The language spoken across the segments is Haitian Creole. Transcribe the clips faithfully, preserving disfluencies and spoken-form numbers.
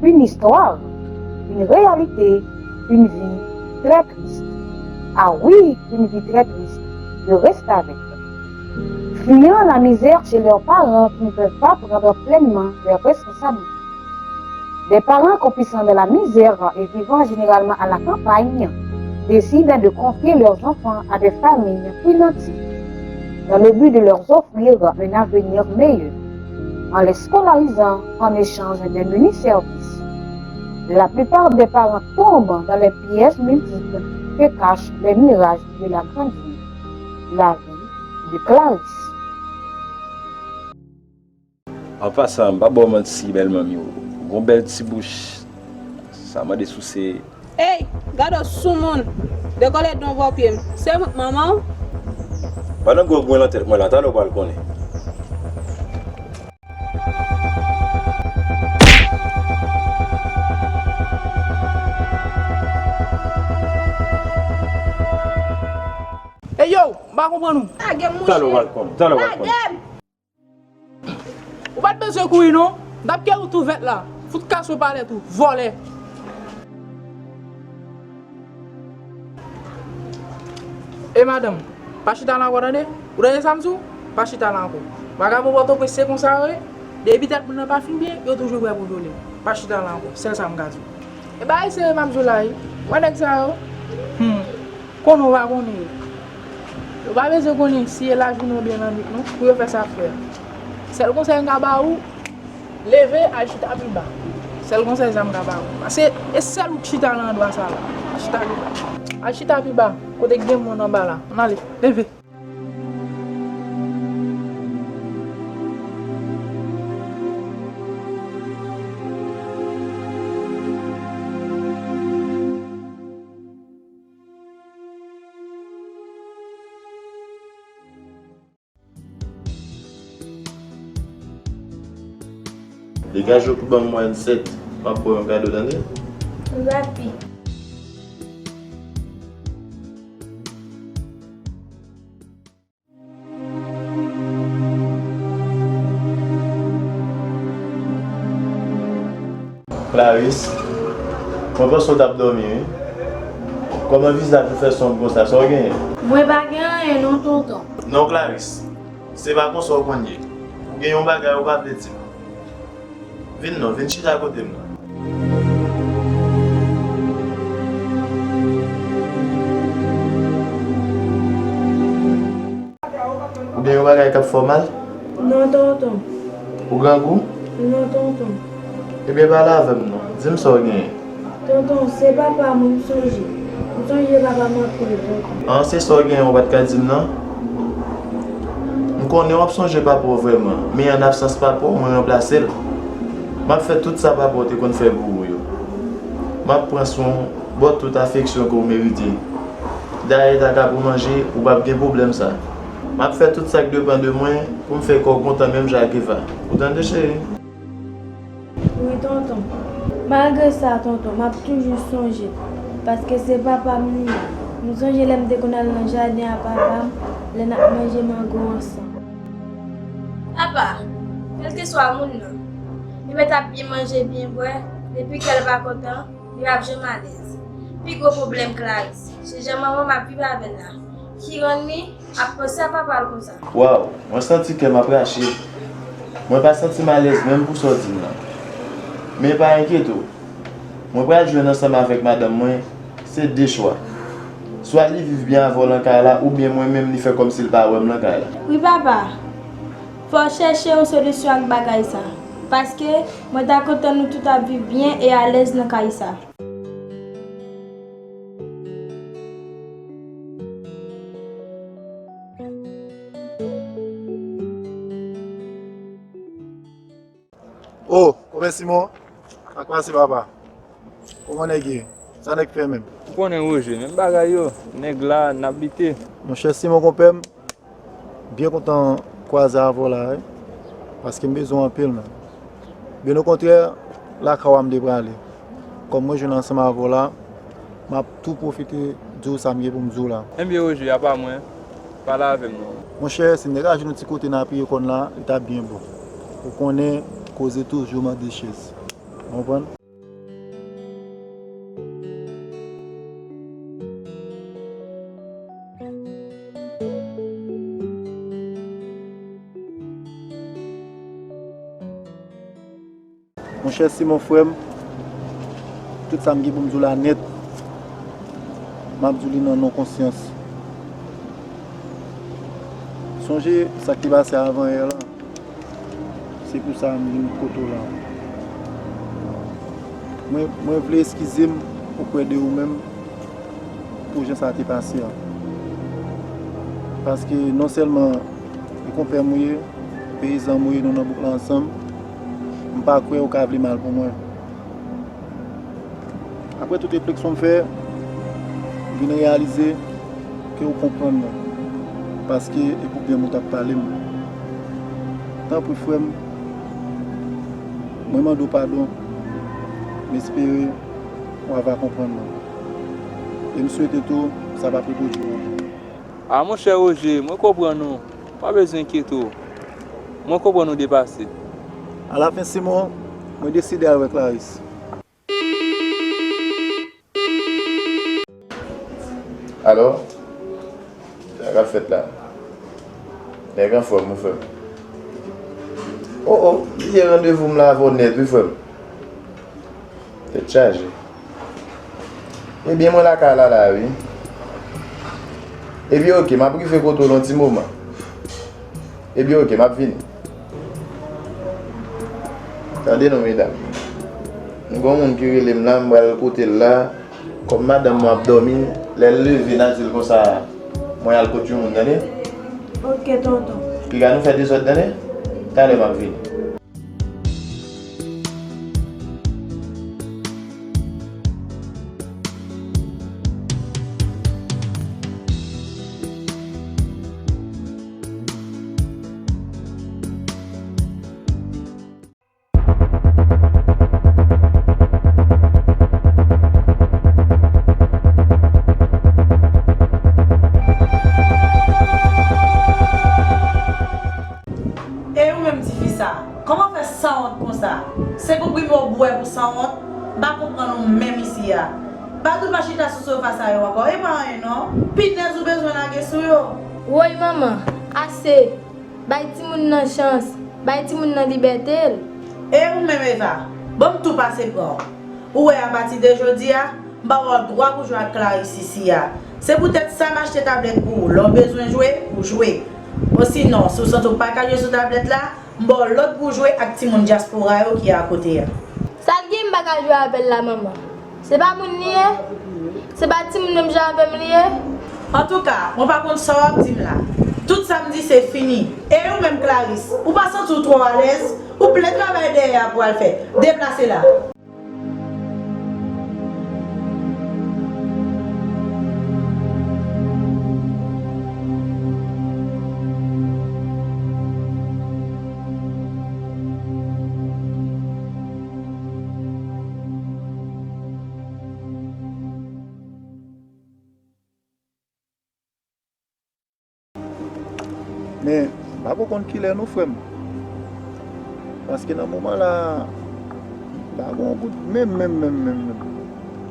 Une histoire, une réalité, une vie très triste. Ah oui, une vie très triste. Je reste avec. Fuyant la misère chez leurs parents qui ne peuvent pas prendre pleinement leurs responsabilités. Des parents croupissant dans la misère et vivant généralement à la campagne décident de confier leurs enfants à des familles plus nanties dans le but de leur offrir un avenir meilleur en les scolarisant en échange des menus services. La plupart des parents tombent dans les pièges multiples que cachent les mirages de la grande ville, la vie de Clarisse. An pasan, m pa ba w manti, bèl manmi w gon bèl ti bouch, sa mande souse. Ey, gade w soumoun, dekole d on bò pye m, se mwen k manman w? Pa nan gwo gwen nan tèt mwen la, talè w pral konnen. Ey yo, m pa konprann ou. Lage m mouche. Talè w pral konnen, talè w pral konnen. Ou pa t bezwen kouri non. M t ap kite w tou vèt la. Fout kaso palèt ou, vòlè. E madanm, pa chita la ankò tande. Ou tande sa m di w? Pa chita la ankò. Vagabon Pòtoprens se konsa yo ye. Depi tèt moun nan pa fin byen, yo toujou prè pou vyole w. Pa chita la ankò. Sèl sa m ka di w. E bagay serye m ap di w la wi. Wè nèg sa yo. Hum. Konnen w pa konnen yo. Yo pa bezwen konnen si e lajounen oubyen lannwit non pou yo fè sa ap fè a. Sèl konsèy m ka ba ou, leve al chita pi ba. Sèl konsèy sa m ka ba ou. Paske e sèl ou k chita nan andwa sa la. Al chita pi ba. Al chita pi ba kote k gen moun anba la. Ann ale. Leve. Degaje w pou ban m mwayèn sèt, m ap ba w yon kado tande. Rapi. Clarisse, mwen panse w t ap dòmi wi. Kòman vizaj ou fè sonb konsa, sa w genyen? Mwen pa gen anyen non tonton. Non Clarisse, se pa konsa w konn ye. Ou gen yon bagay ou pa vle di m. Vin non, vin chita kote m nan. Ou gen yon bagay k ap fè w mal? Non tonton. Ou grangou? Non tonton. Ebyen pale avè m non, di m sa w genyen. Tonton, se papa mwen m sonje. M sonje papa m anpil tonton. An, se sa w genyen ou pa t ka di m nan? M konnen w ap sonje papa w vrèman, men an absans papa w, mwen ranplase l. M ap fè tout sa papa w te konn fè pou ou yo. M ap pran swen w, ba w tout afeksyon ke w merite. Dayè ta ka pou manje, ou p ap gen pwoblèm sa. M ap fè tout sa k depann de mwen pou m fè kè w kontan menm jan ak Eva. Ou tande cheri? Wi tonton. Malgre sa tonton, m ap toujou sonje l. Paske se papa m li ye. M sonje lè m te konn al nan jaden a papa m, lè n ap manje mango ansanm. Papa, kèlkeswa moun nan, li mèt ap byen manje, byen bwè, depi kè l pa kontan, li p ap janm alèz. Pi gwo pwoblèm Clarisse, se jan manman m ap viv avè l la, ki rann li ap panse a papa l konsa. Waw, mwen santi kè m ap rache. Mwen pa santi m alèz menm pou sa w di m nan. Men pa enkyete w. Mwen pral jwenn ansanm avèk madanm mwen, se de chwa. Swa li viv byen avè w lan kay la oubyen mwen menm li fè kòmsi l pa wè m lan kay la. Wi papa, fò w chèche yon solisyon ak bagay sa. Paske mwen ta kontan nou tout ap viv byen e alèz nan kay sa. Oh, Kòmè Simon, sa k pase papa? Kòman nèg ye? Sa nèg fè menm? Ou konnen Roger, menm bagay yo, nèg la, n ap lite. Monchè Simon konpè m, byen kontan kwaze avè w la wi, paske m bezwen w anpil menm. Byen okontrè, lakay w a m te prale. Kòm mwen jwenn ansanm avè w la, m ap tou pwofite di w sa m gen pou m di w la. Enben Roger, apa mwen? Pale avè m non. Monchè, si n te ka jwenn yon ti kote n apiye kò n la, li t ap byen bon. Ou konnen, koze toujou mande chèz. Ou konprann? Chè Simon, frè m, tout sa m gen pou m di w la nèt, m ap di w li nan non konsyans. Sonje sa ki te pase avan yè la. Se pou sa m vin kote w la. Mwen, mwen vle eskize m oprè de ou menm pou jan sa te pase a. Paske non sèlman e konpè m ou ye, peyizan m ou ye, nou nan bouk la ansanm, m pa kwè ou ka vle mal pou mwen. Apre tout refleksyon m fè, m vin reyalize ke ou konprann mwen, paske e pou byen m ou t ap pale m. Tanpri, frè m, mwen mande w padon, m espere w ava konprann mwen. E m swete tou sa p ap repwodui ankò. A, monchè Roger, mwen konprann ou. Pa bezwen enkyete w. Mwen konprann ou depase. Alafen, Simon, mwen deside al wè Clarisse. Alò, sa k ap fèt la? Nèg anfòm, wi, frè m. O, o, m bliye randevou m la avè w nèt, wi, frè m. Tèt chaje. Ebyen, mwen lakay la, la, wi. Ebyen, oke, m ap rive kote w nan ti moman. Ebyen, oke, m ap vini. Tande non, medam. M gon moun ki rele m la, m pral kote l la. Kòm madanm mwen ap dòmi, lè l leve, n a di l konsa, mwen al kot yon moun, tande? Oke, tonton. Piga nou fè dezòd, tande? Talè m ap vini. E ou menm tifi sa, kòman fè sanwont konsa? Se pou prime w bwè pou sanwont? M pa konprann ou menm isi a. Badou pa chita sou sofa sa yo ankò, e pa anyen non. Pinèz ou bezwen lage sou yo. Woy manman, ase! Bay timoun nan chans, bay timoun nan libète l. E ou menm Eva, ban m tou pase pran w. Ou wè apati de jodi a, m ba w dwa pou jwe ak Clarisse isi a. Se poutèt sa m achte tablèt pou ou, lè w bezwen jwe, ou jwe. Osinon, si w santi w pa ka jwe sou tablèt la, m ba w lòt pou w jwe ak timoun dyaspora yo ki akote a. Sa l gen m pa ka jwe avè l la manman? Se pa moun li ye? Se pa timoun menm jan avè m li ye? Antouka, mwen pa konn sa w ap di m la. Tout sa m di se fini. E ou menm Clarisse, ou pa santi w twò alèz? Ou plen travay dèyè a pou al fè. Deplase la. Men, m pa ko konn kilè non, frè m. Paske nan moman la, m pa gen yon goud menm, menm, menm, menm, menm.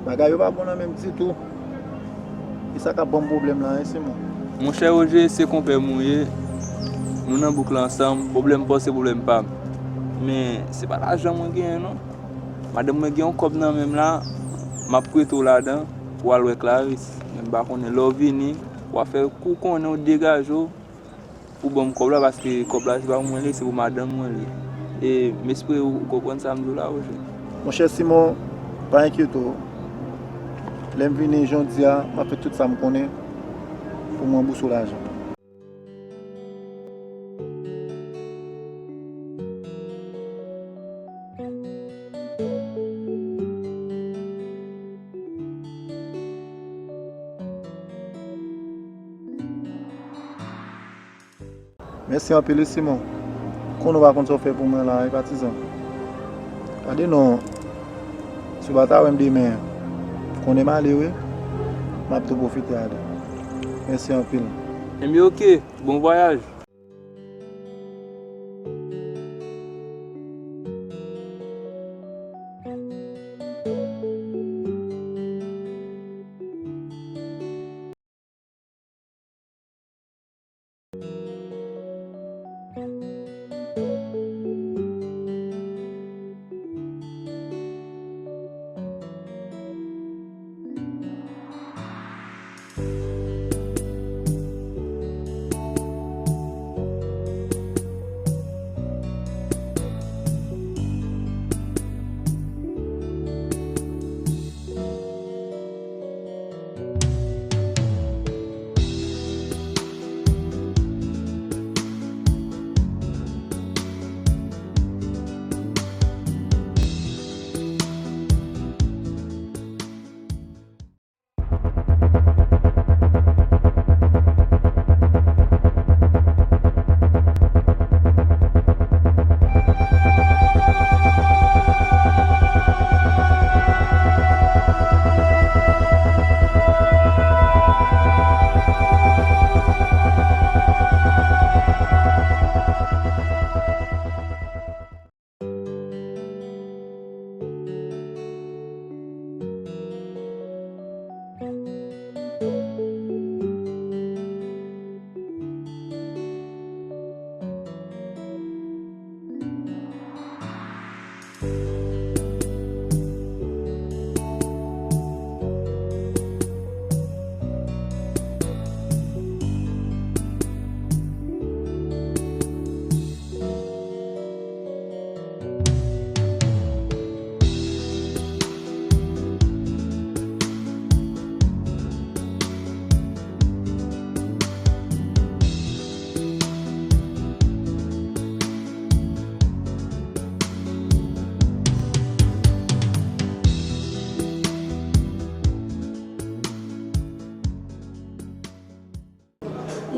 Bagay yo pa bon nan menm ditou. E sa k ap ban m pwoblèm la, wi, Simon. Monchè Roger, se konpè m ou ye. Nou nan bouk la ansanm. Pwoblèm pa w, se pwoblèm pa m. Men, se pa lajan mwen genyen, non. Madanm mwen gen yon kòb nan men m la, m ap prete w ladan pou w al wè Clarisse. Men m pa konnen lè w vini, w a fè kou konnen w degaje w pou ban m kòb la, paske kòb la se pa pou mwen li ye, se pou madanm mwen li ye. E m espere w konprann sa m di w la, Roger. Monchè Simon, pa enkyete w. Lè m vini jan w di a, m ap fè tout sa m konnen pou m ranbouse w lajan. Mèsi anpil wi Simon. Konnen w pa konn sa w fè pou mwen la wi patizan. Gade non, si w pa ta wè m demen, konnen m ale wi. M ap tou pwofite ale. Mèsi anpil. Enben oke, bon vwayaj.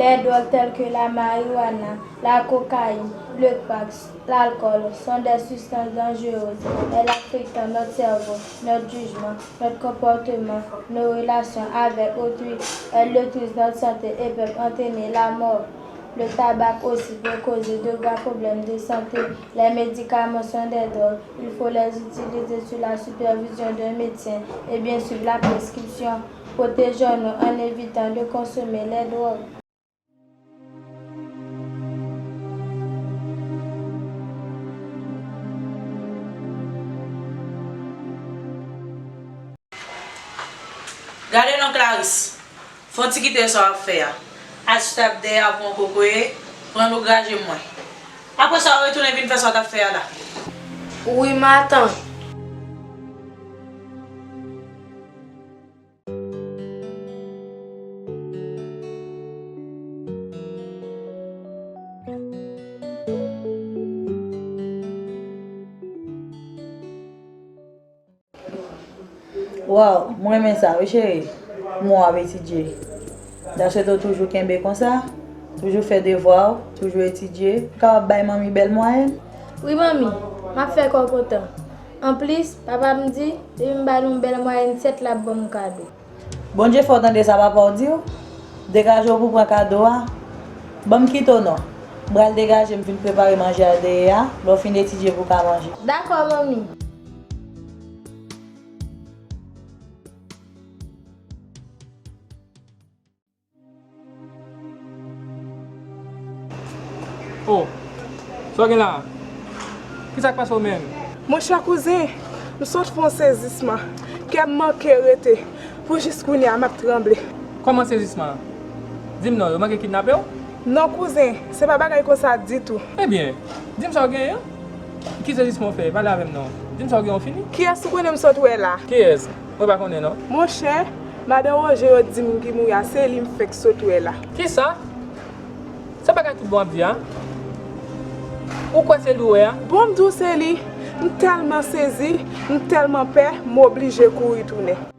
Les drogues telles que la marijuana, la cocaïne, le crack, l'alcool sont des substances dangereuses. Elles affectent notre cerveau, notre jugement, notre comportement, nos relations avec autrui. Elles détruisent notre santé et peuvent entraîner la mort. Le tabac aussi peut causer de graves problèmes de santé. Les médicaments sont des drogues. Il faut les utiliser sous la supervision d'un médecin et bien suivre la prescription. Protégeons-nous en évitant de consommer les drogues. Gade non, Clarice. Fè yon ti kite sa w ap fè a. Al sot ap dèyè a pran kokoye, pran lou graje mwen. Apre sa, w retounen vin fè sa w t ap fè a la. Wi, matant. Waw, mwen renmen sa wi cheri. M wè w ap etidye. M ta swete w toujou kenbe konsa, toujou fè devwa w, toujou etidye, pou w kapab bay manmi bèl mwayèn. Wi manmi, m ap fè kè w kontan. Anplis, papa m di, depi m ba nou yon bèl mwayèn sèt, l ap ban m kado. Bondye fè w tande sa papa w di w. Degaje w pou pran kado a. Ban m kite w non. M pral degaje m vin prepare manje a dèyè a. Lè w fin etidye pou w ka manje. Dakò, manmi. Oh, sa w gen la? Kisa k pase w menm? Monchè kouzen, m sot fè yon sezisman. Kè m manke rete. Pou jis kounye a, m ap tranble. Kòman sezisman an? Di m non, yo manke kidnape w? Non kouzen, se pa bagay konsa ditou. Ebyen, di m sa w genyen an. Ki sezisman w fè? Pale avè m non. Di m sa w genyen w fini. Kiyès ou konnen m sot wè la? Kiyès? Mwen pa konnen non. Monchè, madan Woje yo di m ki mouri a, se li m fenk sot wè la. Kisa? Se bagay tout bon w ap di a? Ou kwè se li w wè a? Bon, m di w se li. M tèlman sezi, m tèlman pè, m oblije kouri tounen.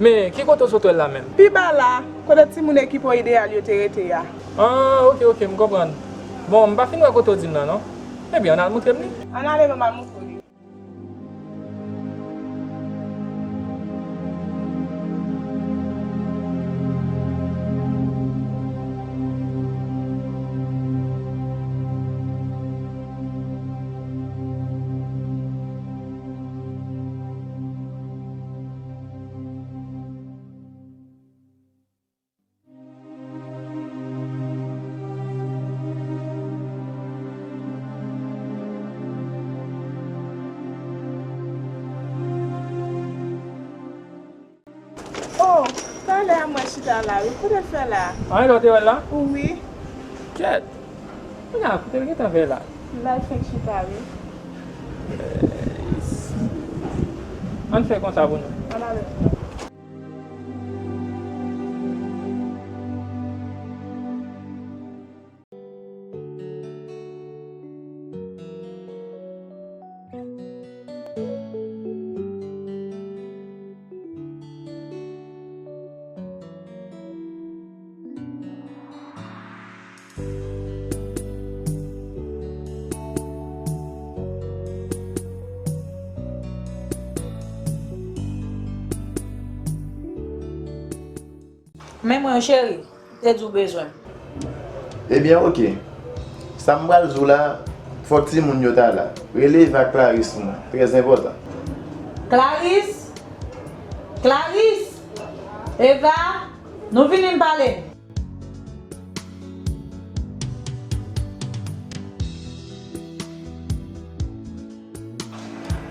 Men, ki kote w sot wè l la menm? Pi ba la, kote timoun ekipo Ideyal yo te rete a. Ah, oke, oke, m konprann. Bon, m pa fin wè kote w di m nan, non. Ebyen, ann al montre m li. Ann ale, manman, al montre w li. Oh, talè a m wè chita la wi. Kote l fè la? Anyen lè w te wè l la? Wi. Kèt! Mwen a kote l gentan fè la? L al fenk chita wi. Ann fè konsa pou nou. Ann ale. Men mwen, cheri, te di w bezwen m. Ebyen, oke. Sa m pral di w la, fòk timoun yo ta la. Rele Eva ak Clarisse pou mwen. Trè enpòtan. Clarisse! Clarisse! Eva! Nou vini n pale.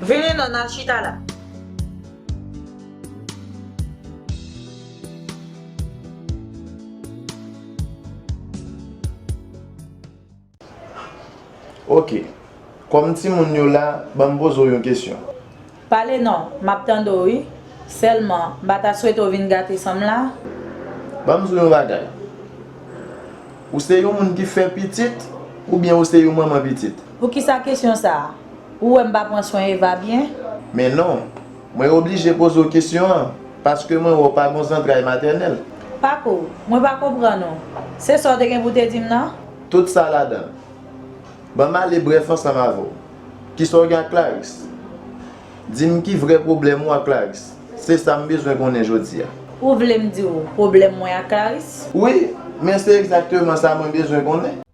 Vini non, n al chita la. Oke. Kòm timoun yo la, ban m poze w yon kesyon. Pale non, m ap tande w wi. Sèlman, m pa ta swete w vin gate san m la. Ban m di w yon bagay. Ou se yon moun ki fè pitit, oubyen ou se yon manman pitit? Poukisa kesyon sa a? Ou wè m pa pran swen Eva byen? Men non, mwen oblije poze w kesyon an, paske mwen wè w pa gen zantray matènèl. Paco, mwen pa konprann ou. Se sa w te gen pou w te di m nan? Tout sa ladan l. Ban m ale brèf ansanm avè w. Kisa w gen ak Clarisse? Di m ki vrè pwoblèm ou ak Clarisse. Se sa m bezwen konnen jodi a. Ou vle m di w pwoblèm mwen ak Clarisse? Wi, men se egzakteman sa mwen bezwen konnen.